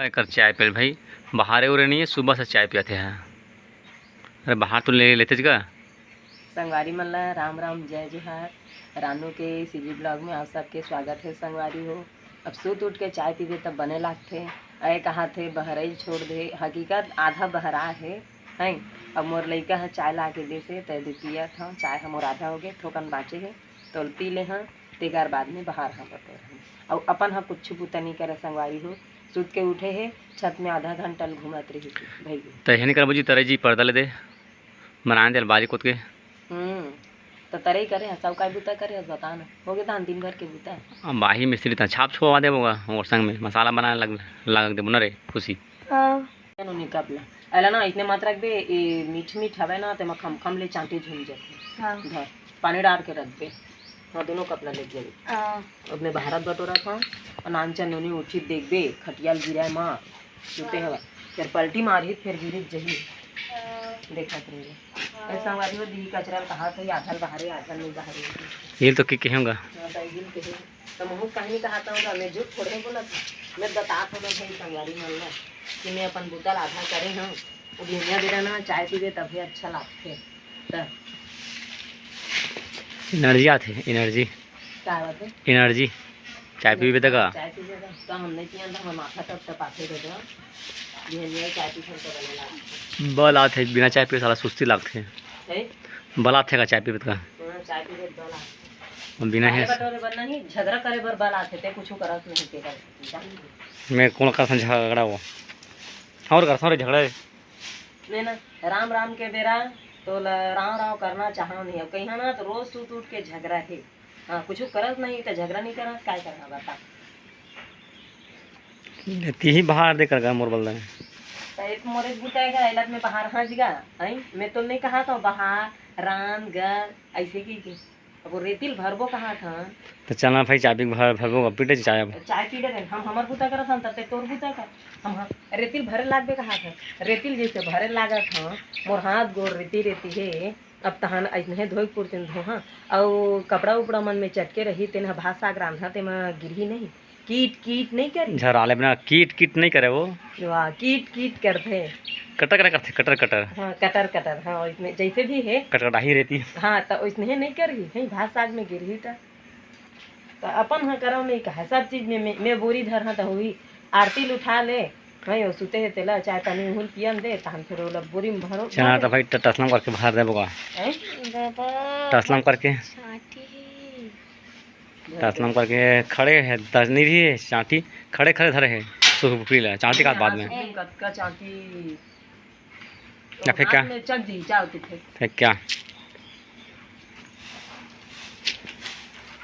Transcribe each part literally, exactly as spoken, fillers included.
एकर चाय पेल भाई, बाहरे उरे नहीं है, सुबह से चाय पियत है। अरे बाहर तो ले लेते का। संगवारी मन ला राम राम, जय जोहार। रानू के सीजी ब्लॉग में आप सबके स्वागत है संगवारी हो। अब सुत उठ के चाय पीबे तब बने लागथे। अय कहाथे बहरई छोड़ दे, हकीकत आधा बहरा है, हैं? अब मोर लइका ह चाय ला के देसे, त दे पियत हंव। चाय ह मोर आधा होगे, थोकन बाँचे हे, तोल पी ले हंव, तेकर बाद में बाहर ह बटोर हंव। अउ अपन ह कुछु बुता नइ करे संगवारी हो, सुत के उठे हे, छत में आधा घंटा ल घूमत रहिस भई। त हेनी कर बजी तरई जी पर्दा ले दे, बनाए दे अलमारी कोत के। हम्म, त तरई करे हस, अउ काय बुता करे हस, बता ना। होगे तहान दिन भर के बुता। अब आही मिस्त्री त छाप छोवा देबो गा, ओकर संग में मसाला बनाए लग, लग देबो ना रे, खुशी। हाँ। नोनी कपला। एला ना इतने मत रखबे, ए मीठ मीठ हवे ना, तेमा खमखम ले चांटी झूम जाथे। हाँ। धर, पानी डाल के रखबे। हाँ, दोनों कपला ले जाबे। हाँ। ओदने भारत बटोरा था, अउ नानचा नोनी उठी देखबे, खटिया ल गिराए मा, सुते हवा। फिर पलटी मारही, फिर गिरी जही। हाँ। देखत रहिबे। हाँ। ए संगवारी हो, दी कचरा ल कहा थे, आधा ल बाहरे, आधा ल नहीं बाहरे। ये तो की कहेंगा? हाँ, तो ये कहे। त महूँ काहे नइ कहात हँव गा, मैं झूठ थोड़े बोलत हँव। मैं बतात हँव ना भाई संगवारी मन ला कि मैं अपन बुता ला आधा करे हँव। वो बिहनिया बेरा ना चाय पीबे तभे अच्छा लागथे। त एनर्जी आथे, एनर्जी। का बात है? एनर्जी। चाय पीबे त का? चाय पीबे त का? हम नहीं पियन त हमर माथा टप टप आथे दे दो। बिहनिया चाय पीथन त बने लागथे। बल आथे, बिना चाय पिए साला सुस्ती लागथे। हैं? बल आथे का चाय पीबे त का? हाँ, चाय पीबे त बल आथे। बिना हे। बटोरे बर नहीं, झगड़ा करे बर बल आथे, ते कुछु करत नहीं के कर। मैं कौन करथन झगड़ा वो? और करथन रे झगड़ा। नहीं ना, राम राम के बेरा तो ल-, राम राम करना चाहव नहीं। अब कहीं ना तो रोज सुत उठ के झगड़ा हे। हाँ, कुछु करत नहीं तो झगड़ा नहीं करत, काय करना बता? तिही बाहर दे कर गा मोर बल्ला। तो एक मोरे बुता है गा, एला मैं बाहर हाँ जी गा, हैं? मैं तो नहीं कहा था बाहर, राम, गा, ऐसे की, की। अब वो रेतिल भरबो कहा था। तो चलना भाई, चाबी भर, भरबो, अब पीटे चाय अब। चाय पी ले रे, हम हमर बुता करत हन, तब ते तोर बुता कर। हम, हम रेतिल भरे लागबे कहा था। रेतिल जैसे भरे लागत हन, मोर हाथ गोर रेती रेती हे। अब तहन अइसने धोए पुरतिन धोहा, अउ कपड़ा उपड़ा मन में चटके रही, तेन ह भात साग रांधा, तेमा गिरही नहीं। कीट कीट नहीं करी। झराले बिना कीट कीट नहीं करे वो। वाह, कीट कीट करथे। कटर कटर करथे, कटर कटर। हाँ, कटर कटर, हाँ, ओइसने जैसे भी हे। कटकटाही रेती। हाँ, त ओइसने नहीं करही, नहीं भात साग में गिरही त। त अपन ह करव नहीं कहे, सब चीज में मैं, मैं बोरी धर हाँ त होही, आरती ल उठा ले, हाँ, यो सुते हे तेला, चाय पानी उहुल पियन दे, तहन फिर ओला बोरी में भरो, चना भर त दे। भाई ट-, टसलम करके भर देबो का? हैं? बाबा, टसलम करके। छाती। टसलम करके खड़े हे, दस नहीं रही हे, चांटी खड़े खड़े धरे हे, सुखपुरी ला, चांटी का बाद में। ए, कतका चांटी। या फिर क्या? बाद में चल दी, जाओ तू फिर। फिर क्या?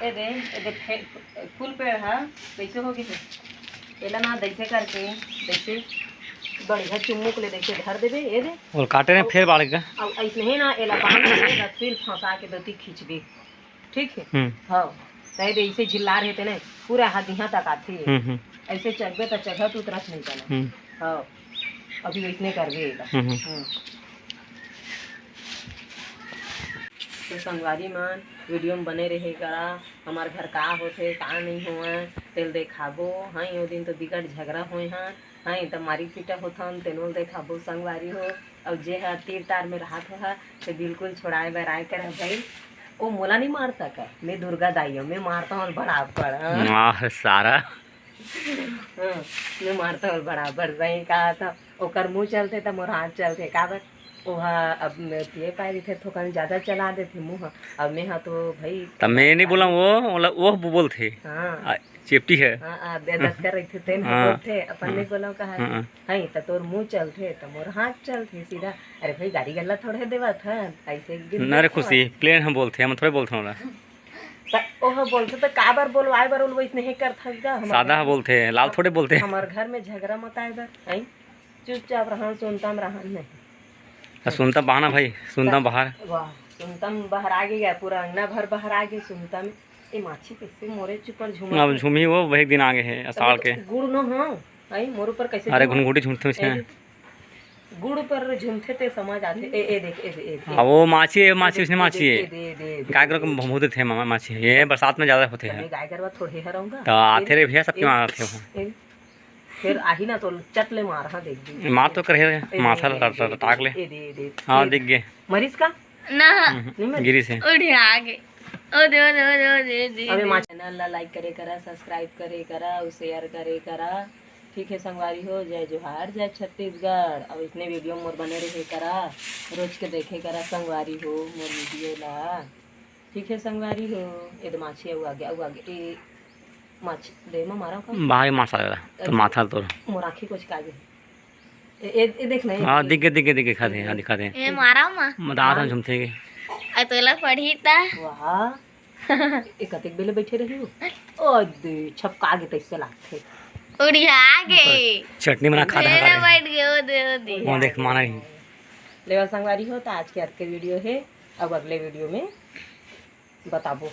ए दे, ए दे, फे-, फूल पेड़ हा, कैसे हो गए? एला ना, दैसे करके, दैसे बढ़िया चुम्मुक ले, दैसे धर देबे, ए दे। और काटे ने अउ, फिर बाढ़ के। अउ ऐसने ही ना, एला बांध के, रस्सी ल फंसा के दती खींचबे। ठीक है? हम्म। हाँ। तय दे इसे झिल्लार हे तेने, पूरा हाथ यहाँ तक आथे। हम्म, हम्म। ऐसे चढ़बे त चढ़त उतरत नहीं बने। हम्म। हाँ। अभी वैसने करबे एला। हम्म, हम्म। हम्म। तो संगवारी मन, वीडियो में बने रहे करा, हमार घर का होथे, का नहीं होवय, तेल देखाबो। हाँ, यो दिन तो बिकट झगड़ा होए हैं। हाँ, त मारी पीटा होथन, तेनो ल देखाबो संगवारी हो। अउ जे ह तीर तार में रहत होहा, ते बिल्कुल छोड़ाए बर आए कर भाई। ओ मोला नहीं मार सका, मैं दुर्गा दाई हूँ, मैं मारता हूँ बराबर, हाँ। वाह, सारा। हाँ, मैं मारता हूँ बराबर, सही कहा था। ओकर मुँह चलथे त मोर हाथ चलथे, काबर? ओहा अब मैं पिए पाए रहिथे, थोकन ज्यादा चला देथे मुँह। अब मैं हा तो भाई त मैं नहीं बोला, वो, वो, वो बोलथे। हाँ। आ, चेपटी है। हाँ, हाँ, बेदत कर रही थे, तेन हाँ। बोलथे, अपन हाँ। नहीं बोला कहा हाँ, थे। हाँ। हाँ, त तोर मुँह चलथे, त मोर हाथ चलथे सीधा। अरे भाई, गारी गल्ला थोड़े देवत हन, ऐसे एक दिन ना रे देखो। खुशी, प्लेन हम बोलथे, हम थोड़े बोलथे ओला। त ओह बोलथे, त काबर बोलवाए बर ओला वैसने हे करथस गा, हमर सादा घर ह में बोलथे, लाल थोड़े बोलथे। हमर घर में झगड़ा मत आए बर, हैं? चुपचाप रहन, सुनता में रहन नहीं। आ, सुनता बहाना भाई, सुनता त-, बाहर। वाह, सुनता में बाहर आ गया, पूरा अंगना भर बाहर आ गया सुनता में। ए माछी कैसे मोरे ऊपर झूमत अब हे? झूमी वो वही दिन आ गए है, त अषाढ़ वो तो के। गुड़ न हो, आई मोर ऊपर कैसे अरे झूमत? घुनघुटी झूमते ए उसमें। देख, गुड़ ऊपर झूमते ते समझ आते। ए, ए देख, ए, ए, ए, ए। हाँ, वो माछी है, ए माछी देख, उसने ए माछी देख, है। ए दे, ए दे, ए दे, गाय ए गरु दे। को भभूते थे मामा, माछी। ये बरसात में ज्यादा होते हैं। मैं गाय गरवा थोड़े हराऊंगा। तो आते ए, रे भैया, सबके ए, मारते हो। ए, फिर आही ना तो चट ले मार, हाँ, देख दी। मार तो करे, ए, माथा ए, ल-, ए, ल-, टाक ले। ए, दे, ए, दे। हाँ, ए, दिख गे। मरिस का? ना। हम्म, नहीं मरिस। गिरिस हे। उड़िया गे। ओ दे, ओ दे, ओ दे, ओ दे, दे, अबे दे। माँ channel ला like करे करा, subscribe करे करा, अउ share करे करा। ठीक है संगवारी हो, जय जोहार, जय छत्तीसगढ़। अब इसने video मोर बने रहे करा, रोज के देखे करा संगवारी हो मोर video ला। ठीक है संगवारी हो, ए दे माछी अउ आगे, अउ आगे, ए माछी दे मा मारा का? भाई मासा ला, तो माथा तोर। मोर आँखी कोचका गे। ए, ए, ए देख ना, ए हाँ, देख। दिख गे, दिख गे, दिख गे, खा दे, हाँ, दिखा दे। ए मारा मा। म-, दाँत में हाँ। झुमथे गे। आ तोला पढ़ी ता। वाह। ए कतेक बेले बैठे रही हो? ओ दे, छपका गे तैसे लागथे। उड़िया गे। चटनी बना खा दे मेरा हमारे। बैठ गए, ओ दे, ओ दे। वो देख, मारा ही। लेवल संगवारी हो, तो आज के अतके video हे। अब अगले video में बताबो।